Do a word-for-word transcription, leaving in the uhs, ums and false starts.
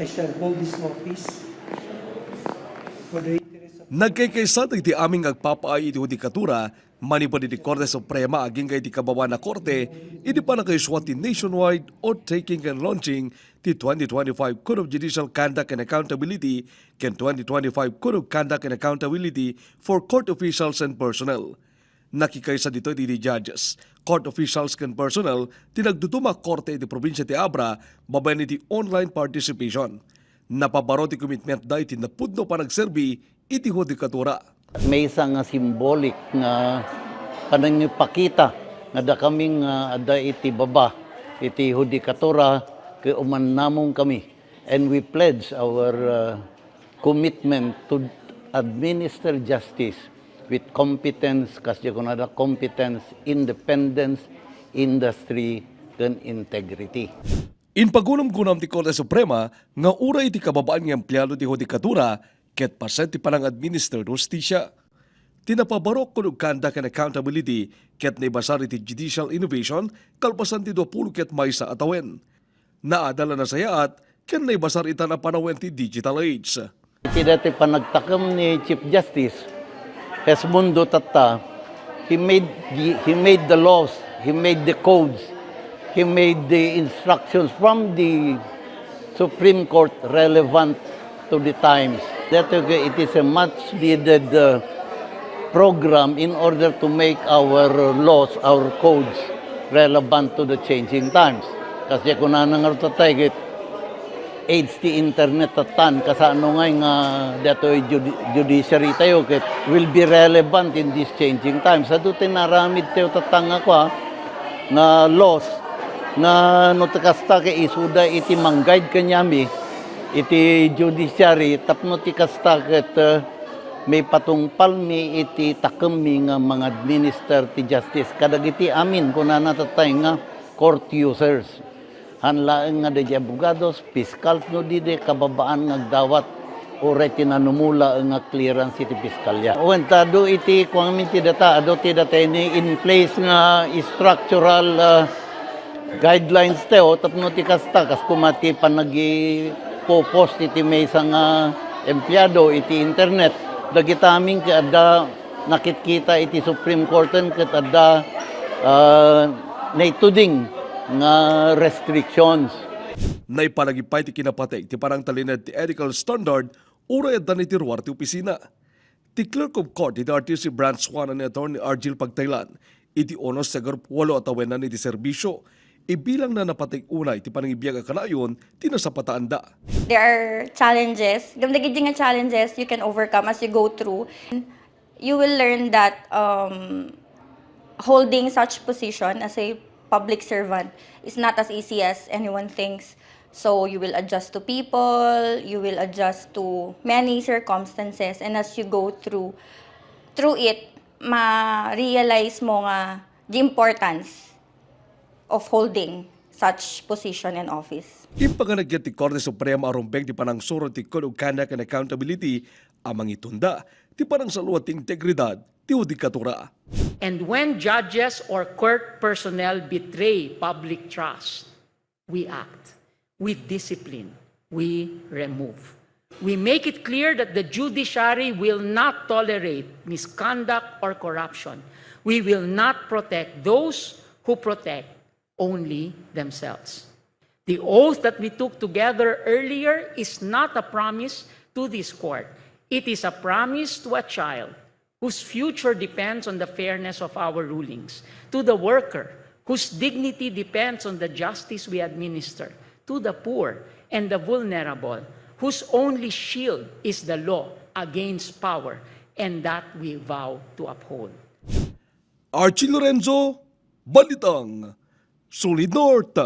Shall hold this office for the interest of Nagkaykaysa dagiti amin nga agpapaay iti hudikatura manipud iti Korte Suprema agingga iti kababaan a korte idi pannakaisua ti nationwide oath-taking and launching ti twenty twenty-five Code of Judicial Conduct and Accountability ken twenty twenty-five Code of Conduct and Accountability for Court Officials and Personnel. Nakikaysa ditoy iti judges, court officials ken personnel ti nagduduma a korte iti probinsia ti Abra babaen iti online participation. Napabaro ti commitmentda iti napudno a panagserbi iti hudikatura. Maysa nga symbolic nga panangipakita nga dakami nga adda iti baba iti hudikatura ket umannamong kami, and we pledge our uh, commitment to administer justice with competence, kas di kunada, competence, independence, industry, ken integrity. Impagunamgunam ti Korte Suprema nga uray iti kababaan nga empleado ti hudikatura ket paset ti panang-administer ti hustisia. Ti napabaro a Code of Conduct and Accountability ket naibasar iti judicial innovation kalpasan ti duapulo ket maysa a tawen. Naadal a nasayaat ken naibasar ita a panawen ti digital age. Iti dati panagtakem ni Chief Justice Hesmundo tatta, he made the, he made the laws, he made the codes, he made the instructions from the Supreme Court relevant to the times. That it is a much needed uh, program in order to make our laws, our codes relevant to the changing times. Kasi kunana nga tatta ket age ti internet tattan, kasano ngay nga datoy judi-, judiciary tayo ket will be relevant in these changing times. Adu ti naramid tayo tatta nga kua, nga laws, nga no ti kasta ket isuda iti mang-guide kaniami iti judiciary tapno ti kasta ket, uh, maipatungpalmi iti takemmi nga mang-administer ti justice kadagiti amin kunana tatta nga court users. Han laeng nga daydi abogados, piskals no didi kababaan nga agdawat, uray ti nanumula nga clearance iti piskalya. Wen, ta adu iti kuanmi ti data, adu ti data ini in place nga structural, ah, guidelines tayo, tapno ti kasta, kas kuma ti panagipupos iti maysa nga empleado iti internet. Dagita amin ket adda nakitkita iti Supreme Court ket adda, ah, naituding nga restrictions. Naipalagip pay ti kinapateg ti panangtalinaed ti ethical standard uray adda iti ruar ti opisina. Ti Clerk of Court iti R T C Branch one a ni Attorney Argil Pagtaylan, iti unos ket ulo a tawenna iti serbisio, ibilangna napateg unay ti panangibiag a kanayon ti nasapataanda. There are challenges. Dagiti nga challenges you can overcome as you go through. You will learn that um, holding such position as a public servant is not as easy as anyone thinks. So you will adjust to people, you will adjust to many circumstances, and as you go through through it, ma-realize mo nga the importance of holding such position and office. Impaganagyan ti Korte Suprema a rumbeng ti panangsuro ti Code of Conduct and Accountability a mangitunda ti panangsalua ti integridad ti hudikatura. And when judges or court personnel betray public trust, we act. We discipline. We remove. We make it clear that the judiciary will not tolerate misconduct or corruption. We will not protect those who protect only themselves. The oath that we took together earlier is not a promise to this court. It is a promise to a child whose future depends on the fairness of our rulings, to the worker whose dignity depends on the justice we administer, to the poor and the vulnerable, whose only shield is the law against power, and that we vow to uphold. Archie Lorenzo, Balitang, Solid North.